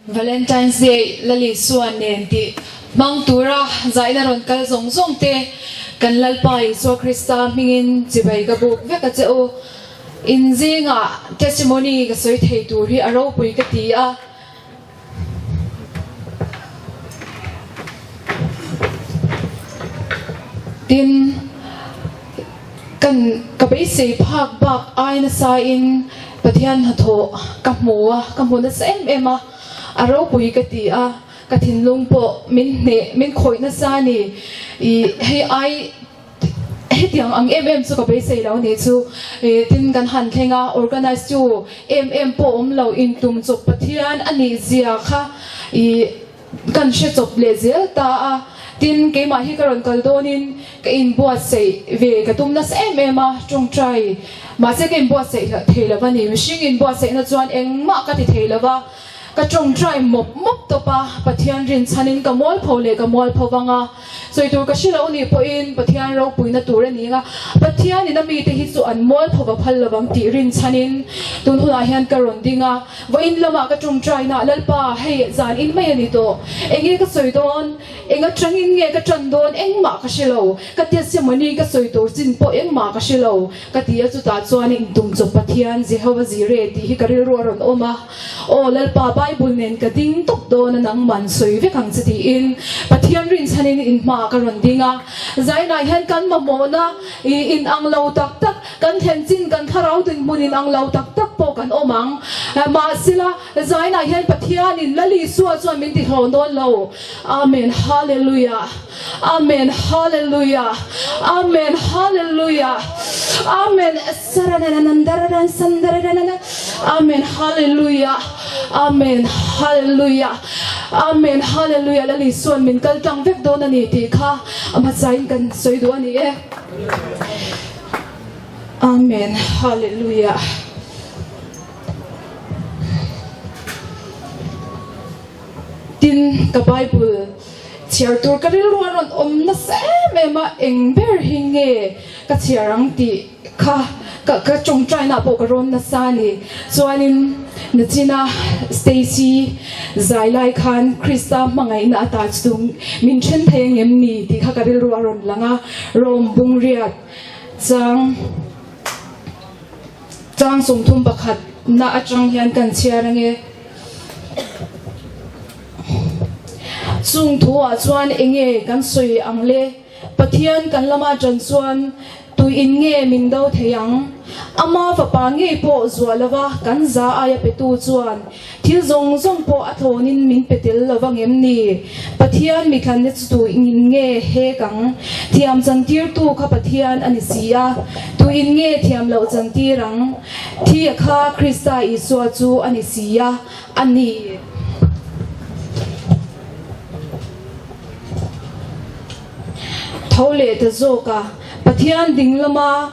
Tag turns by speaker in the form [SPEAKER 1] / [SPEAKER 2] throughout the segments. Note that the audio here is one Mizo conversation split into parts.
[SPEAKER 1] Valentine's Day Lal Isua nen tih hmang tura zaina rawn kal zawng zawng te kan Lalpa Isua Krista hmingin chibai ka buk vek a che u. In zingah testimony ka sawi thei tur hi a ropui ka ti a. Tin, kan ka beisei phak bak ai nasa in Pathian hnathawh ka hmu a, ka hmu nasa em em a, a ropui ka ti a, ka thinlung pawh min hneh, min khawih nasa a ni. Ih hei ai Hetiang ang em em chu ka beisei lo nih chu. Tin kan han thleng a, organize tu em em pawh awm lo, intum chawp Pathian a nih zia kha ih kan hre chawp leh zel ta a. Tin keimah hi ka rawn kal dawnin ka inbuatsaih ve ka tum nasa em em a, tawngtai mahse ka inbuatsaih thei lo va ni. Mihring inbuatsaihna chuan engmah ka ti thei lo va. Ka tawngtai mawp mawp tawp a, Pathian rinchhanin ka mualpho leh ka mualpho vang a. Sawi tur ka hre lo nih pawhin Pathian ropuina tur a ni ang a, Pathianin a mite hi chu an mualpho va phal lovang tih rinchhanin tun hunah hian ka rawn ding a. Vawiin lamah ka tawngtaina, Lalpa, hei zan in mai a ni tawh. Enge ka sawi dawn? Eng atangin nge ka tan dawn? Engmah ka hre lo. Ka testimony ka sawi tur chin pawh engmah ka hre lo. Ka ti a, chutah chuan intum chawp Pathian, Jehovah Jireh tih hi ka rilru a rawn awm a. Aw Lalpa, Bible nen ka ding tawp dawn a, nangman sawi vek ang che tiin Pathian rinchhanin in hmaah ka rawn ding a. Zainah hian kan mamawhna i inang lo tak tak, kan thlen chin, kan thlarau dinhmun inang lo tak tak pawh kan awm ang. Mahsela, zainah hian Pathianin Lal Isua chuan min tihlawh dawn lo. Amen Hallelujah Amen Hallelujah Amen Hallelujah Amen Amen Hallelujah Amen Hallelujah Amen Hallelujah Lal Isuan min kal tlang vek dawn a ni tih kha a hmasain kan sawi duh a ni e Amen Hallelujah. Tin, ka Bible chhiar tur ka rilru a rawn awm nasa em em a, eng ber hi nge ka chhiar ang tih kha ka ka tawngtaina pawh ka rawn nasa a ni. Chuanin nachina Stacy zai lai khan Krista hmangaihna ata chu min then thei angem ni tih kha ka rilru a rawn lang a, Rome bungriat chang. Chang 31 na atang hian kan chhiar ange. Chung thu ah chuan enge kan sawi ang le? Pathian kan lama tan chuan tuin nge min do thei ang? Ama fapa ngei pawh zuah lova kan za aia petu chuan Thil zawng zawng pawh a thlawnin min pe tel lo vang em ni? Pathian mithlanna chu tuin nge hek ang? Thiam chantirtu kha Pathian a ni si a, tuin nge thiam loh chantir ang? Thi a kha Krista Isua chu a ni si a, a ni. Tho leh ta zawk a, Pathian ding lama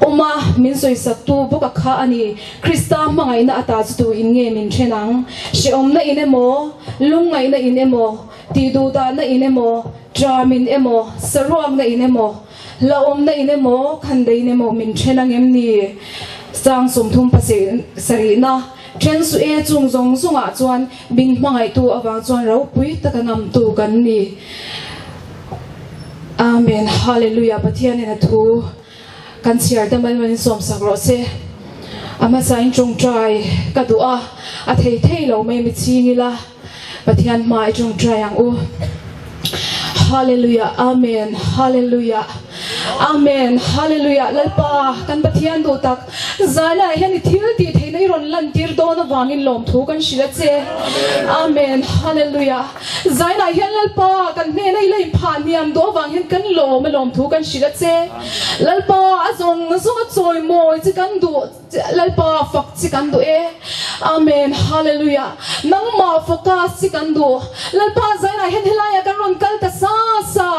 [SPEAKER 1] awm a min sawisaktu bawk a kha a ni. Krista hmangaihna ata chu tu in nge min then ang? Hrehawmna in emaw, lungngaihna in emaw, tihduhdahna in emaw, ṭam in emaw, saruakna in emaw, hlauhawmna in emaw, khandeiin emaw min then ang em ni? Sang 30 pasarihna then su e chung zawng zawngah chuan min hmangaihtu avang chuan ropui taka ngamtu kan ni. Amen. Hallelujah. Pathianin a thu Kan chhiar te mai manin sawmsak rawh se. A hmasain tawngtai ka duh a, a thei thei lo mai mi ching ila Pathian hma i tawngtai ang u. Hallelujah Amen Hallelujah Amen Hallelujah Lalpa kan Pathian duh tak zana ah hian i thil tih theihna i rawn lan tir dawn avangin lawmthu kan hrilh a che. Amen Hallelujah. Zainah hian Lalpa kan hnena i la inphah hniam duh avang hian kan lawm a lawmthu kan hrilh a che. Lalpa a zawng zawng a chawimawi che kan duh Lalpa fak che kan duh e. Amen Hallelujah Nangmah focus che kan duh. Lalpa zainah hian helaiah kan rawn kal ta sa sa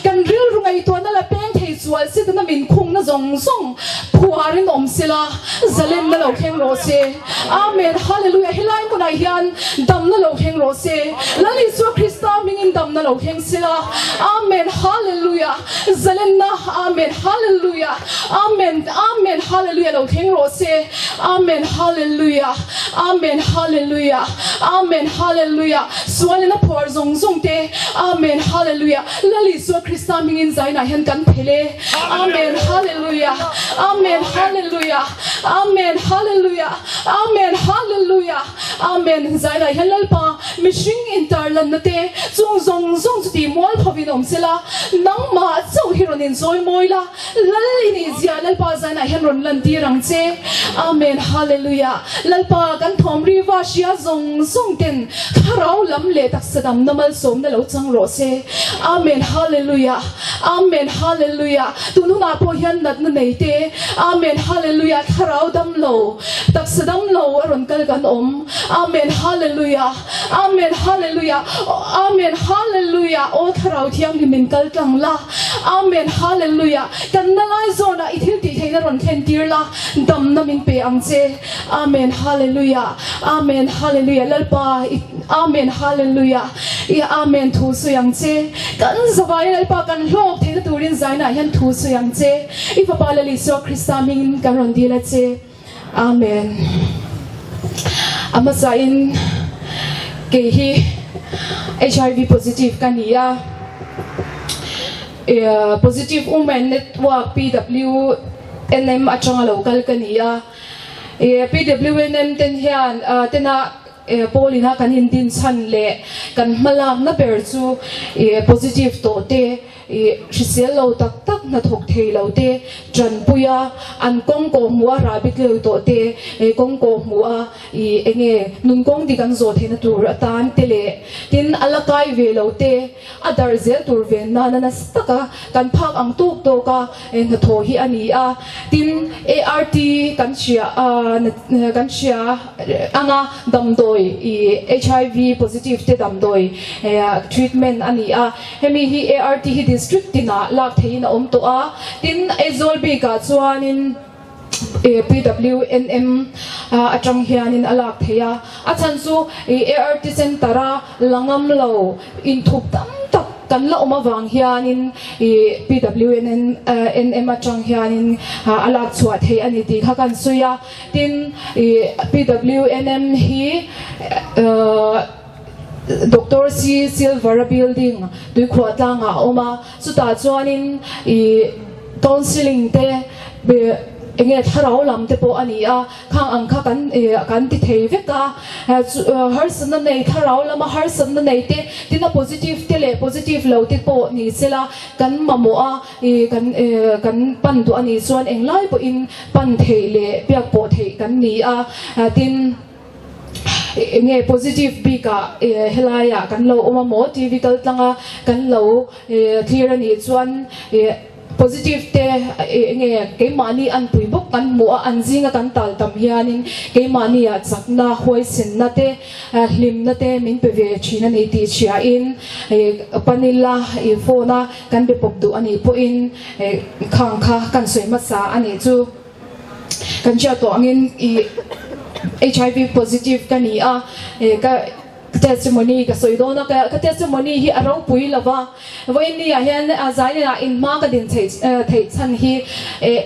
[SPEAKER 1] kan rilru ngaihtuahna la peng thei chu. sual setana min khungna zawng zawng phuarin awm sela, zalenna lo thleng rawh se. Amen Hallelujah helai hmunah hian damna lo thleng rawh se. Lal Isua Krista hmingin damna lo thleng sela. Amen Hallelujah zalenna Amen Hallelujah Amen Amen Hallelujah lo thleng rawh se. Amen Hallelujah Amen Hallelujah Amen Hallelujah sualin a phuar zawng zawng te Amen Hallelujah Lal Isua Krista hmingin zainah hian kan phel e. Amen Hallelujah Amen Hallelujah Amen Hallelujah Amen Hallelujah Amen Zailai hian Lalpa mihring intarlanna te chung zawng zawng chu tih mual phovin awm sela nangmah chauh hi rawn inzawi mawi la Lal i nih zia Lalpa zainah hian rawn lantir ang che Amen Hallelujah Lalpa kan thawm riva hria zawng zawng ten thlarau lam leh taksa damna malsawmna lo chang rawh se Amen Hallelujah Amen Hallelujah Tun hunah pawh hian natna nei te Amen Hallelujah Thlarau dam lo taksa dam lo a rawn kal kan awm Amen Hallelujah Amen Hallelujah Amen Hallelujah Aw Thlarau Thianghlim min kal tlang la Amen Hallelujah Kan na lai zawnah i thil tih theihna rawn thlen tir la damna min pe ang che Amen Hallelujah Amen Hallelujah Lalpa i Amen Hallelujah I Amen thu sawi ang che. Kan zavai Lalpa kan hlawk theihna turin zainah hian thu sawi ang che. I Fapa Lal Isua Krista hmingin kan rawn dil a che. Amen. A hmasain kei hi HIV positive ka ni a. Positive Women Network, PWNM, atanga lo kal ka ni a. PWNM ten hian tena Paul ina kan indin chhan leh kan hmalakna ber chu positive tawh te, hrisel lo tak tak hnathawk thei lo te tanpui a, an kawng kawh hmuh a rahbi tleu tawh te kawng kawh hmuh a enge nun kawng dik an zawh theihna tur atan te leh tin a la kai ve lo te a darh zel tur ven nana nasa taka kan phak ang tawk tawk a hnathawh hi a ni a, tin ART kan hria kan hria anga damdawi HIV positive te damdawi treatment a ni a, hemi hi ART hi district tinah lak theihin a awm tawh a, tin Aizawl bikah chuanin. PWNM atang hianin a lak thei a, a chhan chu ART Centre a la ngam lo inthup tam tak kan la awm avang hianin PWNM atang hianin a lak chhuah theih a ni tih kha kan sawi a, tin PWNM hi Doctor C Silver-a building tuikhuah tlangah a awm a. Chutah chuanin ih counselling te eng nge thlarau lam te pawh a ni a, khang ang kha kan ih kan ti thei vek a, harsatna nei thlarau lama harsatna nei te tin a positive te leh positive lo te pawh ni sela kan mamawh a ih kan ih kan pan duh a nih chuan englai pawhin pan theih leh biak pawh theih kan ni a, tin. Enge positive bik ah helai ah kan lo awm a maw TV kal tlang a kan lo thlir a nih chuan positive te enge keimahni anpui bawk kan hmuh a an zinga kan tal tam hianin keimahni ah chakna huaisenna te hlimna te min pe ve thin a ni tih hria in panila phone a kan be pawp duh a nih pawhin khang kha kan sawi hmasa a nih chu. Kan hriat tawh angin i HIV positive ka ni a, ka testimony ka sawi dawn a, ka testimony hi a ropui lo va, vawiin ni ah hian Zainah in hma ka din theih chhan hi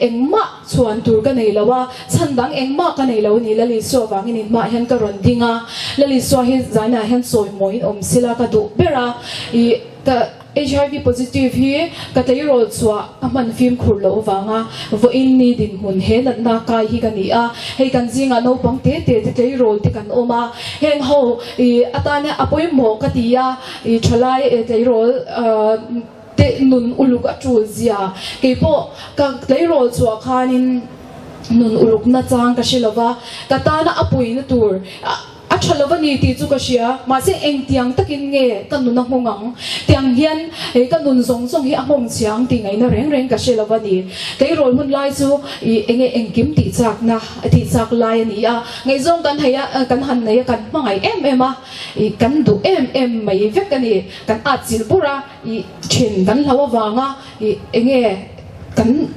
[SPEAKER 1] engmah chhuan tur ka nei lo a, chhan dang engmah ka nei lo a ni, Lal Isua vangin in hmaah hian ka rawn ding a, Lal Isua hi Zainah hian sawi mawiin awm sila ka duh ber a, i ka. HIV positive hi ka tleirawl chhuah ka hman fimkhur loh avanga vawiin ni dinhmun he natna kai hi ka ni a, hei kan zingah naupang te te te tleirawl te kan awm a, heng ho i atana a pawimawh ka ti a, i thalai tleirawl te nun uluk a tul zia keipawh ka tleirawl chhuah khanin nun uluk nachang ka hre lova, ka tana a puina tur. A tha lo a ni tih chu ka hria, mahse engtiang takin nge ka nun a nghawng ang? Tiang hian ka nun zawng zawng hi a nghawng chhia ang tih ngaihna reng reng ka hre lo a ni. Tleirawl hun lai chu ih enge engkim tih chakna tih chak lai a ni a, ngaihzawng kan hei a, kan han nei a, kan hmangaih em em a, ih kan duh em em mai vek a ni. Kan at chilh bur a, ih thin kan hlo avanga ih enge. Kan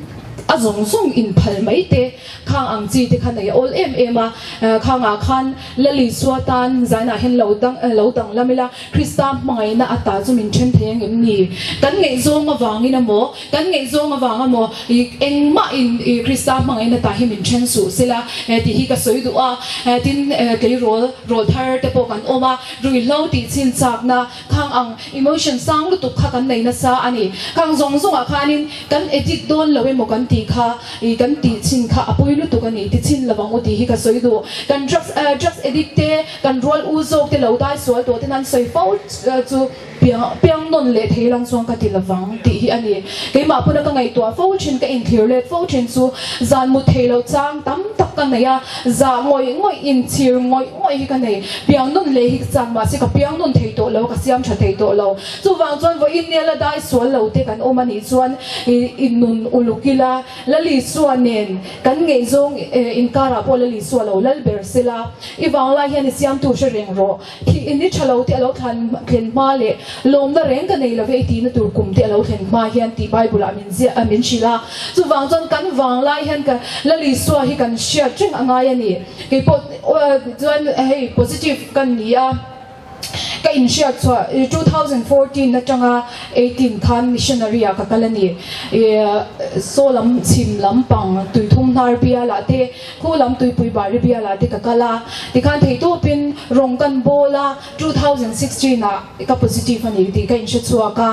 [SPEAKER 1] a zawng zawng inphal mai te khang ang chi te kha nei a awl em em a, khangah khan Lal Isua tan zainah hian lo dang lo danglam ila, Krista hmangaihna a ta chu min then thei angem ni? Kan ngaihzawng avangin emaw, kan ngaihzawng avang emaw i engmah in i Krista hmangaihna ta hi min then suh sela tih hi ka sawi duh a, tin tleirawl rawl thar te pawh kan awm a, ruihhlo tih chhin chakna Khang ang emotion sang lutuk kha kan nei nasa a ni. Khang zawng zawngah khanin kan edit dawn lo emaw kan tih kha ih kan tih chhin kha a pawi lutuk a ni. Ti chhin lovang u tih hi ka sawi duh. Kan drugs drugs addict te, kan rual u zawk te lo dai sual tawh ten an sawi fo chu piang piang nawn leh thei lang chuan ka ti lovang tih hi a ni. Keimah pawna ka ngaihtuah fo thin, ka inthlir let fo thin chu zan mut thei lo chang tam tak ka nei a, zah ngawih ngawih inchhir ngawih ngawih hi ka nei. Piang nun leh hi ka chak mahse ka piang nun thei tawh lo, ka siam tha thei tawh lo. Chuvang chuan vawiin nia la dai sual lo te kan awm a nih chuan i nun uluk ila, Lalisua nen kan ngaihzawng inkarah pawh Lalisua lo lal ber sela, i vanglai hian i siamtu hre reng rawh. Thih in i tha lo te a lo thlan thlen hma leh lawmna reng ka nei lo ve i tihna tur kum te a lo thlen hma hian tih Bible ah min ziah min hrilh a. Chuvang chuan kan vanglai hian ka Lalisua hi kan hriat reng a ngai a ni. Keipawh chuan hei positive ka ni a, ka inhriat chhuah 2014 atanga 18 khan missionary ah ka kal a ni. Saw lam chhim lampang tuithum hnar bialah te, khu lam tuipui bari bialah te ka kal a, tikhan theihtawpin rawng kan bawl a, 2016 ah ka positive a ni tih ka inhre chhuak a.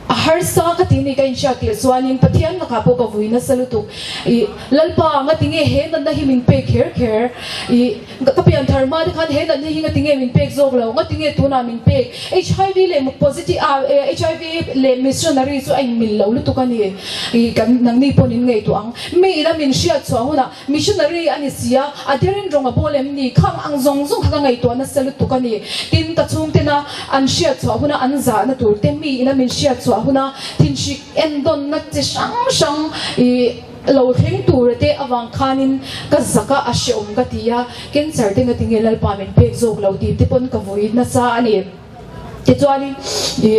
[SPEAKER 1] A harsa ka ti ni ka inhriat tirh chuanin Pathian lakah pawh ka vui nasa lutuk. Ih, Lalpa, nga tinge he natna hi min pek kher kher? Ih, ka pian thar hma te khan he natna hi nga tinge min pek zawk lo? Nga tinge tunah min pek? HIV leh positive ah HIV leh missionary chu a inmil lo lutuk a ni. Ih, kan nangni pawh nin ngaihtuah ang. Mi ina min hriat chhuah hunah Missionary a ni si a, a derin rawng a bawl em ni? Khang ang zawng zawng kha ka ngaihtuah nasa lutuk a ni. Tin, ka chhungtena an hriat chhuah huna an zahna tur te, mi ina min hriat chhuah huna thinhrik endawnna chi hrang hrang i lo thleng tura te avang khanin ka zak a, a hreawm ka ti a, cancer te ngatinge Lalpa min pek zawk lo tih te pawn ka vui nasa a ni. Tichuanin i.